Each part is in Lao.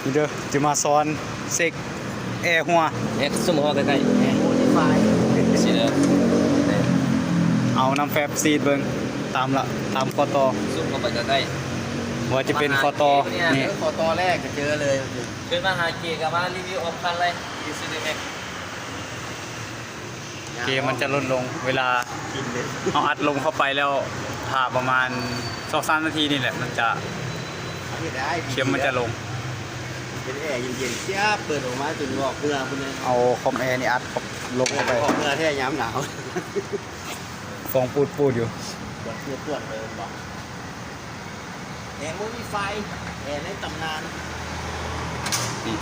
ນີ້ເດີ ຈະມາສອນເຊັກແອຫົວ ແອັກຊຸມເຮົາໃກ້ໆ ໂມດິຟາຍ ຊິເດີ ເອົານ້ຳແຟບສີດເບິ່ງ ຕາມລະ ຕາມຂໍ້ຕໍ່ ຊູມເຂົ້າໄປໃກ້ໆ ວ່າຈະເປັນຂໍ້ຕໍ່ນີ້ ຂໍ້ຕໍ່ແລກກໍເຈີເລີຍ ຂຶ້ນມາຫາເກກໍມາຣີວິວອອບຄັນເລີຍ ອີຊູຊູແມັກ ເຄມມັນຈະຫຼຸດລົງ ເວລາເຮົາອັດລົມເຂົ້າໄປແລ້ວ ຖ້າປະມານສອງສາມນາທີນີ້ແຫຼະ ມັນຈະ ເຄມມັນຈະລົງ ເປັນແອເຢັນໆ ຈຽບ ເປີດອອກມາຈົນອອກເຫື່ອພຸ້ນເລີຍ ເອົາຄອມແອນີ້ອັດລົມເຂົ້າໄປ ອອກເຫື່ອແທ້ຍາມໜາວ ຟອງປູດໆຢູ່ ປວດໆເລີຍ ແອບໍ່ມີໄຟ ແອໃນຕຳນານ ນີ້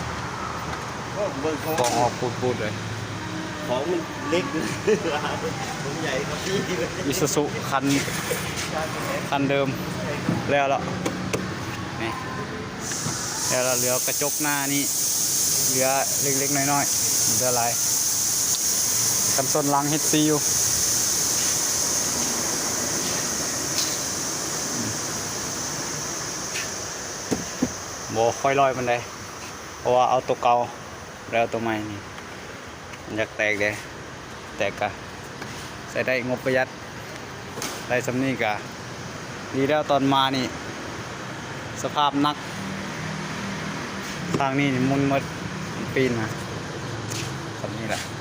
ໂອ້ ເບິ່ງຂອງ ຟອງອອກປູດໆເລີຍ ຂອງມັນເລັກ ມັນໃຫຍ່ກວ່າທີ່ ອີຊູຊູຄັນ ຄັນເດີມ ແລ້ວລະ ນີ້ ແລ້ວລະ ເຫຼືອກະຈົກໜ້ານີ້ ເຫຼືອເລັກໆນ້ອຍໆ ເຫຼືອຫຼາຍ ກັນຊົນຫຼັງເຮັດສີຢູ່. ບໍ່ຄ່ອຍລອຍປານໃດ ເພາະວ່າເອົາໂຕເກົ່າ ແລ້ວໂຕໃໝ່ນີ້ ມັນຢາກແຕກເດ້ ແຕກກະໃຊ້ໄດ້ ງົບປະຢັດ ໄດ້ສ່ຳນີ້ກະດີແລ້ວ. ຕອນມານີ້ ສະພາບໜັກ ທາງນີ້ນີ້ໝຸ່ນໝົດ ປີນມາສ່ຳນີ້ລະ.